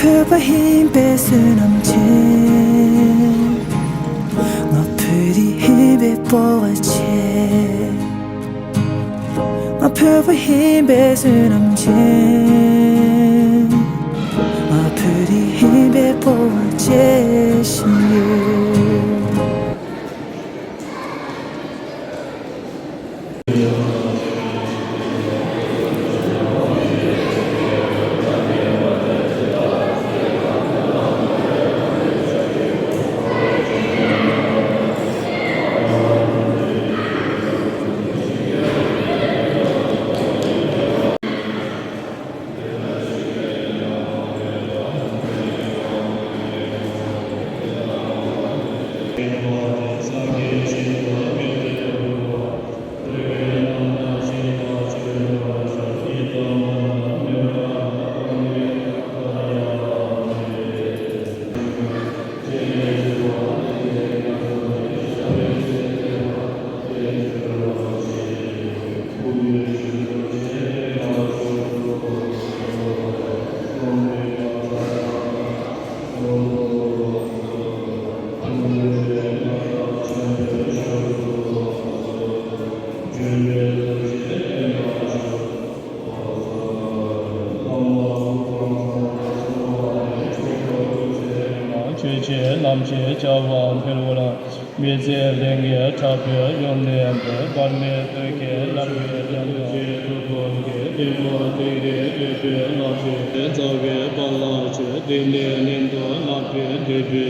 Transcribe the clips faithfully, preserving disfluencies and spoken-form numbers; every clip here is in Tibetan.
བོད་པ་ཡིན་པའི་བསོད་ནམས་ཆེ། ང་བོད་རིགས་ཡིན་པའི་སྤོབས་པ་ཆེ། ང་བོད་པ་ཡིན་པའི་བསོད་ནམས་ཆེ། ང་བོད་རིགས་ཡིན་པའི་སྤོབས་པ་བྱེད་བཞིན་ཡོད། ཆོས་ཀྱི་ལམ་གྱི་བྱ་བ་འཕེལ་བར། མི་ཚེ་ལྷན་སྐྱེས་དྲག་པོའི་ཡོན་ཏན་པས། བར་མའི་བོད་ཀྱི་བླ་མའི་ལམ་དུ། ཆོས་སྐུ་ཀུན་གྱི་སྟེང་དུ་ཏིག་ཏིག་བསྡུས་པའི་ལམ་གྱི་རྩ་བའི་པཱ་ལགས་ཀྱིས་དེ་འདྲའི་གླིང་དུ་བསླབ་པའི་འདུས་པའི་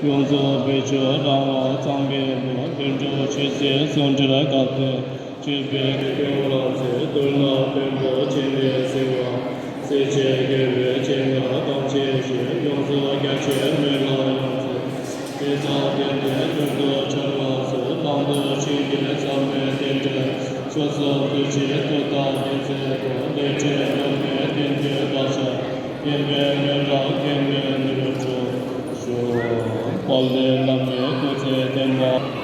ཡོངས་རྫོགས་བོད་ཆོས་རང་དབང་གཙང་པའི་ལུགས། དོན་གྲུབ་ཆོས་སྲིད་ཟུང་འབྲེལ་སྐབས་དེར། སྤྱོད་པའི་དགེ་སློང་ལ་ཚེ་བསྟོད་ན་བསྟོད་པ་ཆེན་པོའི་བརྩེ་བ། སྲས་བཅས་དགེ་བའི་སྤྱན་སྔར་དམ་བཅས་ཤིང་། ཡོངས་སུ་རྒྱ་ཆེར་སྨོན་ལམ་ཡོངས་སུ། དེ་ཙམ་དེ་འདྲའི་མཐུ་སྟོབས་འཆར་བ་སོགས། གླང་མདོག་ཤིང་གི་ཟབ་མོའི་རྟེན་འབྲེལ། ཕྱོགས་སུ་ཐུགས་རྗེའི་ཐུགས་དམ་དེ་ཚེ་དགོངས། ལས་འབྲས་སྒྲོལ་མའི་རྟེན་འབྲེལ་བདག་ཅག་བསྟན་པའི་མྱུར་བདག་རྒྱལ་མོའི་མྱུར་འགྲོ་ཤོག་དཔལ་ལྡན་བླ་མའི་སྐུ་ཚེ་བརྟན་པ།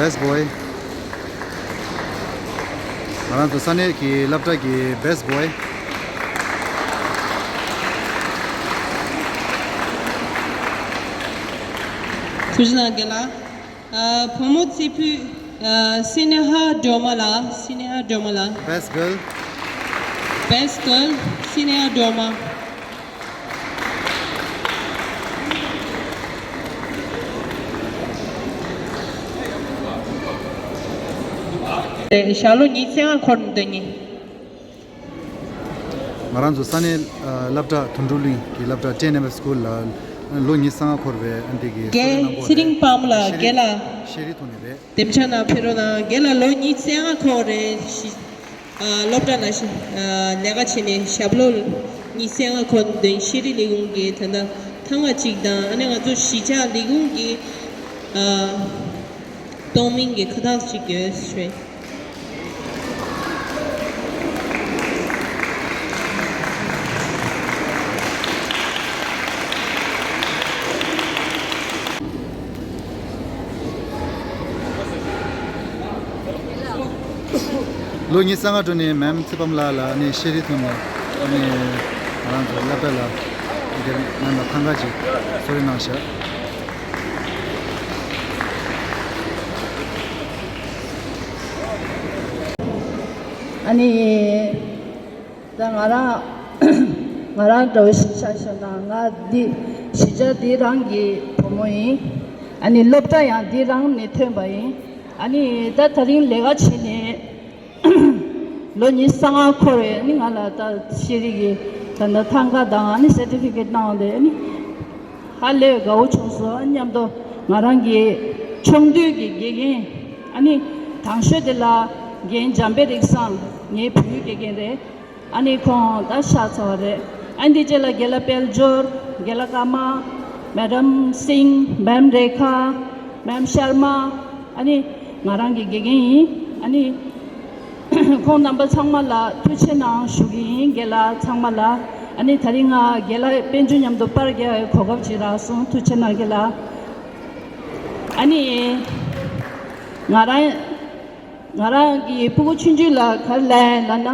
Best boy. ང་རང་ཚོ་ས་གནས་ཀྱི་སློབ་གྲྭ་གི་best boy. ཐུགས་རྗེ་གནང་རྒན་ལགས། ཨ། བུ་མོ་རྩེ་ཕུད། ཨ། སི་ནེ་ཧ་སྒྲོལ་མ་ལགས། སི་ནེ་ཧ་སྒྲོལ་མ་ལགས། Best girl. Best girl. སི་ནེ་ཧ་སྒྲོལ་མ། ཞག་ལོ་ཉི་ཤུ་རྩ་ལྔ་འཁོར་འདི་ཉིད། ང་རང་ཚོ་ས་གནས་ཨ་སློབ་གྲྭ་དོན་གྲུབ་གླིང་གི་སློབ་གྲྭ་ཊེན་ཨེམ་ཨེཕ་སི་ཀུལ་ལ་ལོ་ཉི་ཤུ་རྩ་ལྔ་འཁོར་བའི་ཨ་འདི་གི་གསོལ་རས་རྒན་གནང་གི་ཚེ་རིང་པདྨ་ལགས། རྒན་ལགས། ཤེས་རིག་ཐོག་ནས་རེད། འདེམས་བྱ་ནང་ཕེབས་རོགས་གནང་། རྒན་ལགས་ལོ་ཉི་ཤུ་རྩ་ལྔ་འཁོར་རེད། ཨ་སློབ་གྲྭ་ནང་ལས་ཀ་བྱས་ནས་ཞབས་ལོ་ཉི་ཤུ་རྩ་ལྔ་འཁོར་འདོན། ཤེས་རིག་ལས་ཁུངས་ཀྱི་ད་ལྟ་ཐེངས་གཅིག་དང་། ཨ་ནི་ང་ཚོ་གཞིས་ཆགས་ལས་ཁུངས་ཀྱི་ཨ་གཏོང་མིན་གྱི་ཁ་བཏགས་ཤིག་ཡོད་ཞུ། ལོ་ཉི་ཤུ་རྩ་ལྔ་འཁོར་ནས་མེམ་ཚེ་དཔག་མེད་ལགས་ལ་ཨ་ནི་ཤེས་རིག་ཐོག་ནས་ཨ་ནི་ང་རང་ཚོ་སློབ་གྲྭ་ལ་ འདིར་ང་ལ་ཐང་ག་ཅིག་གསོལ་རས་གནང་ཤག་ཨ་ནི། ད་ང་རང་ང་རང་འདྲ་བོ་ཞིག་ཆ་བཞག་ན་ང་འདི་གཞིས་ཆགས་འདི་རང་གི་བུ་མོ་ཡིན། ཨ་ནི་སློབ་གྲྭ་ཡང་འདི་རང་ནས་ཐོན་པ་ཡིན། ཨ་ནི་ད་དེ་རིང་ལས་ཀ་བྱས་ནས་ལོ་ཉི་ཤུ་རྩ་ལྔ་འཁོར་བས་ཨ་ནི་ང་ལ་ད་ཤེས་རིག་གི་ད་ལྟ་ཐང་ག་དང་ཨ་ནི་སར་ཊི་ཕི་ཀེཊ་གནང་སྟེ་ཨ་ནི་ཧ་ལས་དགའ་བོ་བྱུང་སོང་། ཨ་ནི་མཉམ་དུ་ང་རང་གི་ཆུང་དུས་ཀྱི་དགེ་རྒན་ཨ་ནི་དང་ཤོས་དེ་ལ་རྒན་འཇམ་དཔལ་རིག་བཟང་ངའི་བོད་ཡིག་དགེ་རྒན་རེད། ཨ་ནི་ཁོང་ད་ཤག་ཚར་བ་རེད། ཨ་ནི་དེ་རྗེས་ལ་རྒན་ལགས་དཔལ་འབྱོར། རྒན་ལགས་ཀརྨ། མེ་ཌམ་སིང་། མེམ་རེ་ཁ། མེམ་ཤར་མ། ཨ་ནི་ང་རང་གི་དགེ་རྒན་ཡིན། ཨ་ནི་ཁོང་རྣམ་པ་ཚང་མ་ལ་ཐུགས་རྗེ་གནང་ཞུ་གི་ཡིན། རྒན་ལགས་ཚང་མ་ལ། ཨ་ནི་དེ་རིང་ང་རྒན་ལགས་དཔལ་འབྱོར་མཉམ་དུ་པར་རྒྱག་ཡའི་གོ་སྐབས་ཅིག་རག་སོང་། ཐུགས་རྗེ་གནང་རྒན་ལགས། ཨ་ནི་ང་རང་ང་རང་གི་སྤུ་གུ་ཆུང་ཆུང་ལ་ག་རེ་ལབ་ཡིན་ལབ་ན།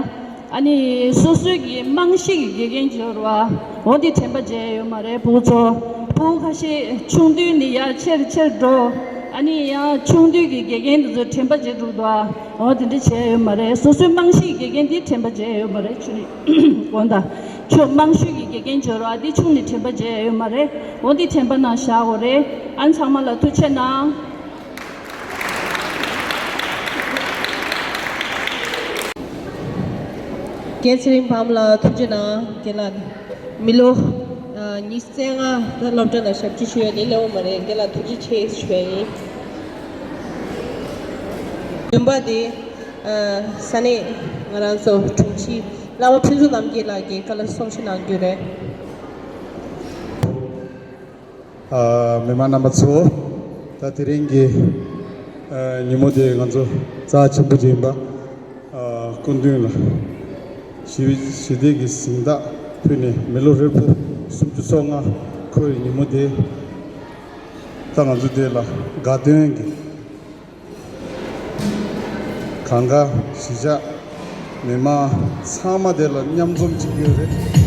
ཨ་ནི་སོ་སོའི་གི་རྨང་གཞི་གི་དགེ་རྒན་འབྱོར་བ་འོ་འདི་དྲན་པ་བརྗེད་ཡོད་མ་རེད། སྤུ་གུ་ཚོ་སྤུ་གུ་ཁ་ཤས་ཆུང་དུས་ནས་ཡར་ཆེར་ཆེར་འགྲོ། ཨ་ནི་ཡང་ཆུང་དུས་ཀྱི་དགེ་རྒན་འདི་ཚོ་དྲན་པ་བརྗེད་འགྲོ་འདུག་ཨ། འོ་དེ་འདྲ་བྱས་ཡོད་མ་རེད། སོ་སོའི་རྨང་གཞི་གི་དགེ་རྒན་འདི་དྲན་པ་བརྗེད་ཡོད་མ་རེད། ཆུང་དགོངས་དག་ཆུང་རྨང་གཞི་གི་དགེ་རྒན་འབྱོར་བ་འདི་ཆུང་ནས་དྲན་པ་བརྗེད་ཡོད་མ་རེད། འོ་འདི་དྲན་པ་ནང་བཞག་དགོས་རེད། ཨ་ཚང་མ་ལ་ཐུགས་རྗེ་གནང་། རྒན་ཚེ་རིང་ཕམ་ལ་ཐུགས་རྗེ་གནང་། རྒན་ལགས་མི་ལོ་ཉི་ཤུ་རྩ་ལྔ་ད་སློབ་གྲྭ་ནང་ཞབས་ཕྱི་ཞུ་ཡ་དེ་ལས་འོང་མ་རེད། རྒན་ལགས་ཐུགས་རྗེ་ཆེ་ཞུ་ཡ་ཡིན། བདུན་པ་དེ་ས་གནས་ང་རང་ཚོ་དྲུང་ཆེ་བླ་མ་ཕུན་ཚོགས་རྣམ་རྒྱལ་ལགས་ཀྱིས་བཀའ་སློབ་གསུང་བཤད་གནང་རྒྱུ་རེད། ཨ། མི་མང་རྣམ་པ་ཚོ། ད་དེ་རིང་གི་ཨ་ཉིན་མོ་དེ་ང་ཚོ་རྩ་ཆེན་པོ་ཅིག་ཡིན་པ། ཨ་སྐུ་མདུན་ལ་ཞི་བའི་ཞི་བདེ་གི་གཟེངས་རྟགས་ཕུལ་ནས་མི་ལོ་ཧྲིལ་པོ་སུམ་ཅུ་སོ་ལྔ་འཁོར་བའི་ཉིན་མོ་དེ། ད་ང་ཚོ་དེ་ལ་དགའ་སྟོན་གྱི་གང་ག་གཞིས་ཆགས་མི་མང་ཚང་མ་དེ་ལ་མཉམ་འཛོམས་བྱེད་ཀྱི་ཡོད་རེད།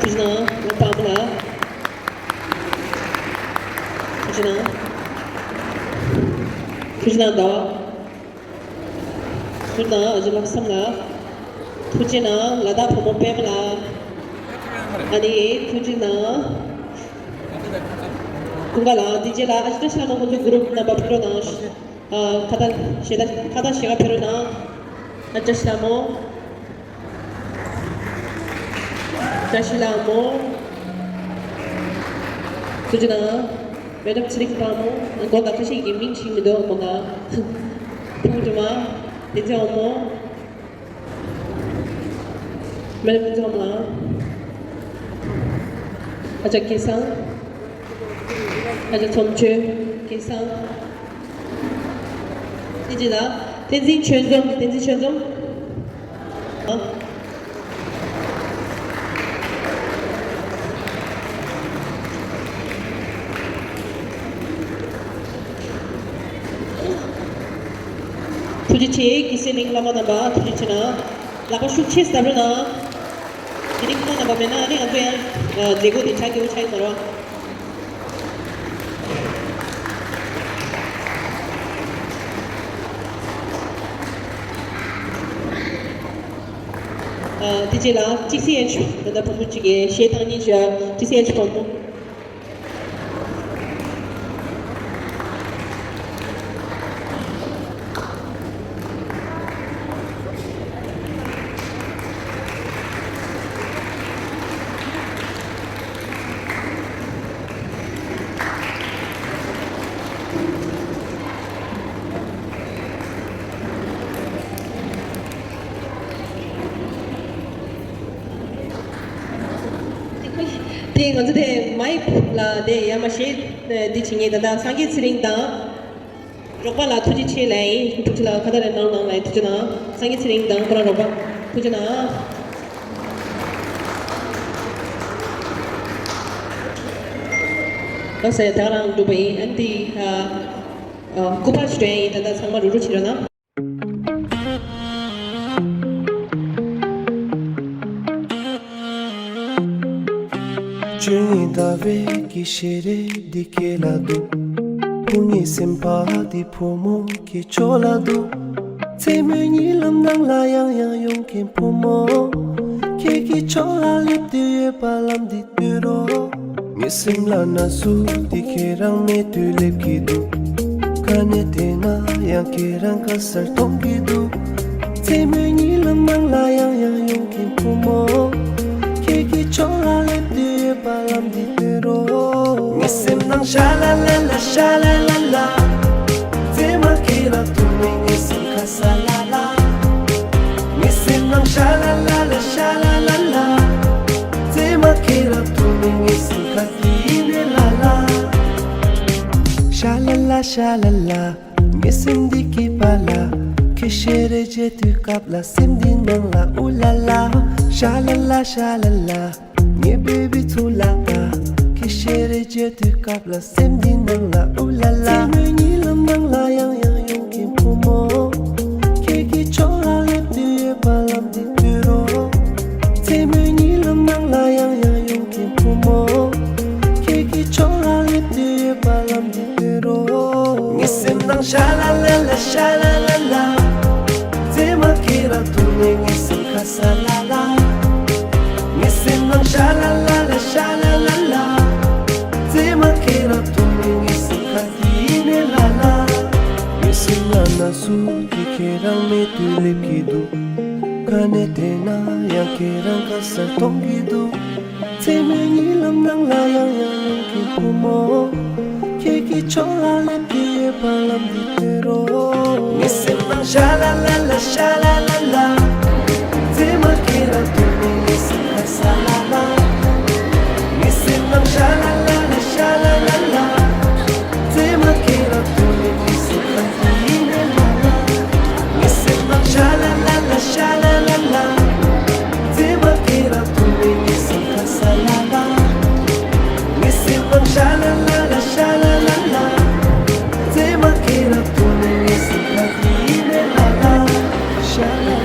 ཐུགས་རྗེ་གནང་། ལག་པ་ཨ་མ་ལགས། ཐུགས་རྗེ་གནང་། ཐུགས་རྗེ་གནང་། ཟླ་བ། ཐུགས་རྗེ་གནང་། ཨ་ཅེ་ལྷག་བསམ་ལགས། ཐུགས་རྗེ་གནང་། ལ་དྭགས་བུ་མོ་པད་མ་ལགས། ཨ་ནི་ཐུགས་རྗེ་གནང་། ཀུན་དགའ་ལགས། དེ་རྗེས་ལ་ཨ་ཅེ་བཀྲ་ཤིས་ལྷ་མོ་ཁོང་ཚོའི་གུ་རུབ་རྣམ་པ་ཕེབས་རོགས་གནང་། ཨ། ཁ་བཏགས་ཞལ་ཏ། ཁ་བཏགས་ཞལ་དཀར་ཕེབས་རོགས་གནང་། ཨ། བཀྲ་ཤིས་ལྷ་མོ། བཀྲ་ཤིས་ལྷ་མོ། ཐུགས་རྗེ་གནང་། མེ་ཌམ་ཚེ་རིང་ལྷ་མོ། མགོ་ལ་ཁ་ཤས་ཀྱི་མིང་ཤེས་མི་འདུག་མོ་ན། ཕུང་སྒྲོལ་མ། བསྟན་འཛིན་དབང་མོ། མེ་ཌམ་བསྟན་འཛིན་དབང་མོ་ལགས། ཨ་ཅག་སྐལ་བཟང་། ཨ་ཅག་ཚོམ་ཆོས་སྐལ་བཟང་། དེ་རྗེས་ལ་བསྟན་འཛིན་ཆོས་འཛོམས། བསྟན་འཛིན་ཆོས་འཛོམས། ཨ། ཐུགས་རྗེ་ཆེ། སྐྱིད་གཤེགས་གླིང་བླ་མ་རྣམ་པ་ཐུགས་རྗེ་ཆེ་གནང་། ལག་པ་ཤུགས་ཆེ་སྡབ་རོགས་གནང་། དེ་རིང་ཁོང་རྣམ་པ་མེད་ན་ཨ་ནི་ང་ཚོ་ཡང་མཛད་སྒོ་དེ་ཆགས་ཀྱི་ཡོད་ཆགས་ཀྱི་མ་རེད་བ། ཨ། དེ་རྗེས་ལ་གཅིག་སེ་ཡན་ཆོད་ད་ལྟ་བུ་མོ་གཅིག་གིས་གཞས་བཏང་མཁན་ཞུ། གཅིག་སེ་ཡན་ཆོད་བུ་མོ། དེ་ང་ཚོ་དེ་མའིག་ལ་དེ་ཡར་མར་གཞས་འདི་བྱེད་མཁན་ད་ལྟ་སངས་རྒྱས་ཚེ་རིང་དང་། རོགས་པ་ལ་ཐུགས་རྗེ་ཆེ་ལབ་ཡིན། ཐུགས་རྗེ་ལ་ཁ་བཏགས་རེ་གནང་གནང་ལབ་ཡིན། ཐུགས་རྗེ་གནང་། སངས་རྒྱས་ཚེ་རིང་དང་ཁོ་རང་རོགས་པ་ཐུགས་རྗེ་གནང་། ལགས་སོ། ད་ག་རང་གྲུབ་པ་ཡིན། ཨ་ནི་དེ་ཨ་ཨ་སྐུ་པར་ཞིག་སྤྲད་ཡིན། ད་ལྟ་ཚང་མ་རུབ་རུབ་བྱེད་རོགས་གནང་། བཅོས་ཉེས་ཟླ་བའི་གི་ཞལ་རས་འདི་སྐེ་ལ་འདུག་ཕུང་ཉེས་སེམས་པ་འདི་བུ་མོ་གི་ཕྱོགས་ལ་འདུག་མཚན་མོའི་གཉིད་ལམ་ནང་ལ་ཡང་ཡང་ཡོང་མཁན་བུ་མོ། ཁྱེད་ཀྱི་ཕྱོགས་ལ་སླེབས་དུས་ཡོད་པ་ལམ་འདི་སྟོན་རོགས། ངའི་སེམས་ལ་ན་ཟུག་འདི་ཁྱེད་རང་མེད་དུས་སླེབས་ཀྱི་འདུག་ག་ནས་བལྟས་ན་ཡང་ཁྱེད་རང་དཀའ་སར་མཐོང་གི་འདུག་མཚན་མོའི་གཉིད་ལམ་ནང་ལ་ཡང་ཡང་ཡོང་མཁན་བུ་མོ། ཁྱེད་ཀྱི་ཕྱོགས་ལ་སླེབས་དུས་ཡོད་པ་ལམ་འདི་སྟོན་རོགས། ངའི་སེམས་ནང་ཤ་ལ་ལ་ལ་ཤ་ལ་ལ་ལ། མཚན་མ་ཁྱེད་ལ་ཐུག་ནས་ངའི་སེམས་ཁ་ས་ལ་ལ། ངའི་སེམས་ནང་ཤ་ལ་ལ་ལ་ཤ་ལ་ལ་ལ། མཚན་མ་ཁྱེད་ལ་ཐུག་ནས་ངའི་སེམས་ཁ་དེ་ནས་ལ་ལ། ཤ་ལ་ལ་ཤ་ལ་ལ། ངའི་སེམས་འདི་སྐྱིད་པ་ལ། ཁྱེད་ཞལ་རས་མཇལ་དུས་སྐབས་ལ་སེམས་འདི་ནང་ལ་ཨུ་ལ་ལ། ཤ་ལ་ལ་ཤ་ལ་ལ། ངའི་བེ་བི་ཚུ་ལ་ད། ཁྱེད་ཞལ་རས་མཇལ་དུས་སྐབས་ལ་སེམས་འདི་ནང་ལ་ཨུ་ལ་ལ། མཚན་མོའི་གཉིད་ལམ་ནང་ལ་ཡང་ཡང་ཡོང་མཁན་བུ་མོ། ཁྱེད་ཀྱི་ཕྱོགས་ལ་སླེབས་དུས་ཡོད་པ་ལམ་འདི་སྟོན་རོགས། མཚན་མོའི་གཉིད་ལམ་ནང་ལ་ཡང་ཡང་ཡོང་མཁན་བུ་མོ། ཁྱེད་ཀྱི་ཕྱོགས་ལ་སླེབས་དུས་ཡོད་པ་ལམ་འདི་སྟོན་རོགས། ངའི་སེམས་ནང་ཤ་ལ་ལ་ལ་ཤ་ལ་ལ་ལ། མཚན་མ་ཁྱེད་ལ་ཐུག་ནས་ངའི་སེམས་ཁ་ས་ལ་ལ། ངའི་སེམས་ནང་ཤ་ལ་ལ་ལ་ཤ་ལ་ལ་ལ། མཚན་མ་ཁྱེད་ལ་ཐུག་ནས་ངའི་སེམས་ཁ་དེ་ནས་ལ་ལ། ངའི་སེམས་ལ་ན་ཟུག་དེ་ཁྱེད་རང་མེད་དུས་སླེབས་ཀྱི་འདུག་ག་ནས་བལྟས་ན་ཡང་ཁྱེད་རང་དཀའ་སར་མཐོང་གི་འདུག་མཚན་མོའི་གཉིད་ལམ་ནང་ལ་ཡང་ཡང་ཡོང་གི་བུ་མོ། ཁྱེད་ཀྱི་ཕྱོགས་ལ་སླེབས་དུས་ཡོད་པ་ལམ་འདི་སྟོན་རོགས། ངའི་སེམས་ནང་ཤ་ལ་ལ་ལ་ཤ་ལ་ལ་ལ། མཚན་མ་ཁྱེད་ལ་ཐུག་ནས་ངའི་སེམས་ཁ་ས་ལ་ལ། ངའི་སེམས་ནང་ཤ་ལ་ལ་ལ་ཤ་ལ་ལ་ལ། མཚན་མ་ཁྱེད་ལ་ཐུག་ནས་ངའི་སེམས་ཁ་དེ་ནས་ལ་ལ། ངའི་སེམས་ནང་ཤ་ལ་ལ་ལ་ཤ་ལ་ལ་ལ། མཚན་མ་ཁྱེད་ལ་ཐུག་ནས་ངའི་སེམས་ཁ་ས་ལ་ལ། ངའི་སེམས་ནང་ཤ་ལ་ལ་ལ་ཤ་ལ་ལ་ལ། མཚན་མ་ཁྱེད་ལ་ཐུག་ནས་ངའི་སེམས་ཁ་དེ་ནས་ལ་ལ། ཤ་ལ་ལ།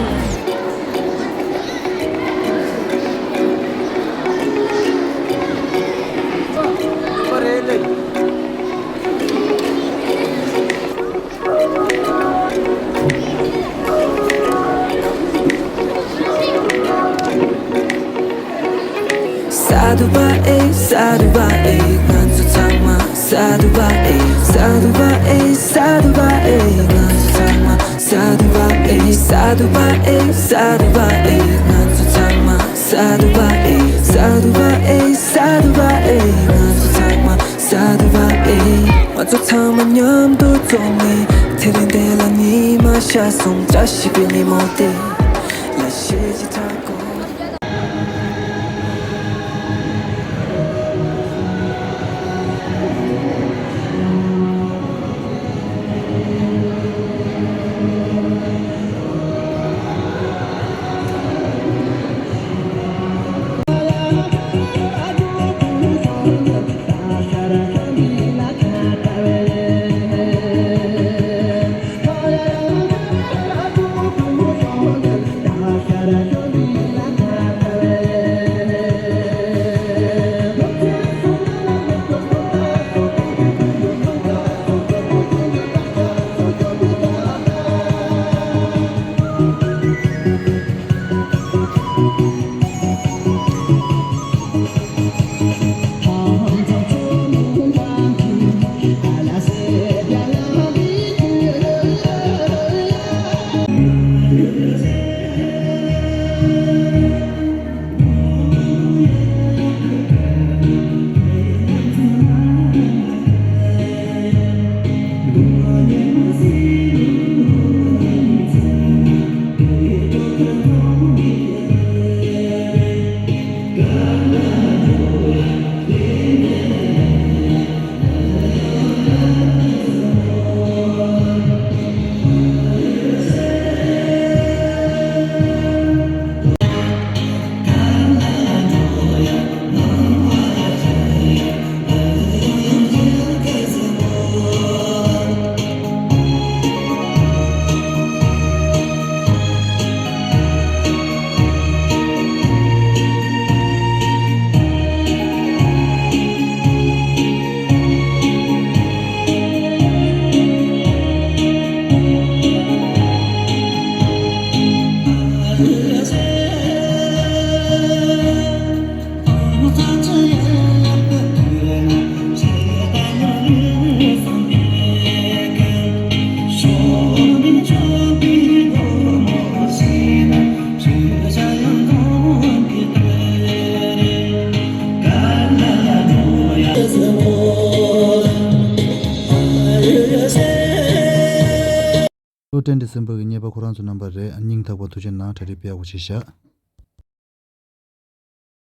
ས་དུ་བ་ཨེ། ས་དུ་བ་ཨེ། ང་ཚོ་ཚང་མ་ས་དུ་བ་ཨེ། ས་དུ་བ་ཨེ། ས་དུ་བ་ཨེ། ང་ཚོ་ཚང་མ་ས་དུ་བ་ཨེ། ས་དུ་བ་ཨེ། ས་དུ་བ་ཨེ། ང་ཚོ་ཚང་མ་ས་དུ་བ་ཨེ། ས་དུ་བ་ཨེ། ས་དུ་བ་ཨེ། ང་ཚོ་ཚང་མ་ས་དུ་བ་ཨེ། ང་ཚོ་ཚང་མ་མཉམ་དུ་འཛོམས་ནས། དེ་རིང་འདི་ལ་ཉི་མ་ཤར་སོང་། བཀྲ་ཤིས་པའི་ཉིན་མོ་དེ་ལ་གཞས་ཅིག་འཁྲབ་དགོས། ལོ་ཊེན་ཌི་སེམ་པར་གྱི་ཉེས་པ་ཁོ་རང་ཚོ་རྣམ་པ་རེད། སྙིང་ཐག་པ་ཐུགས་རྗེ་གནང་། གྲ་སྒྲིག་དཔེ་ཡག་པོ་བྱས་ཤག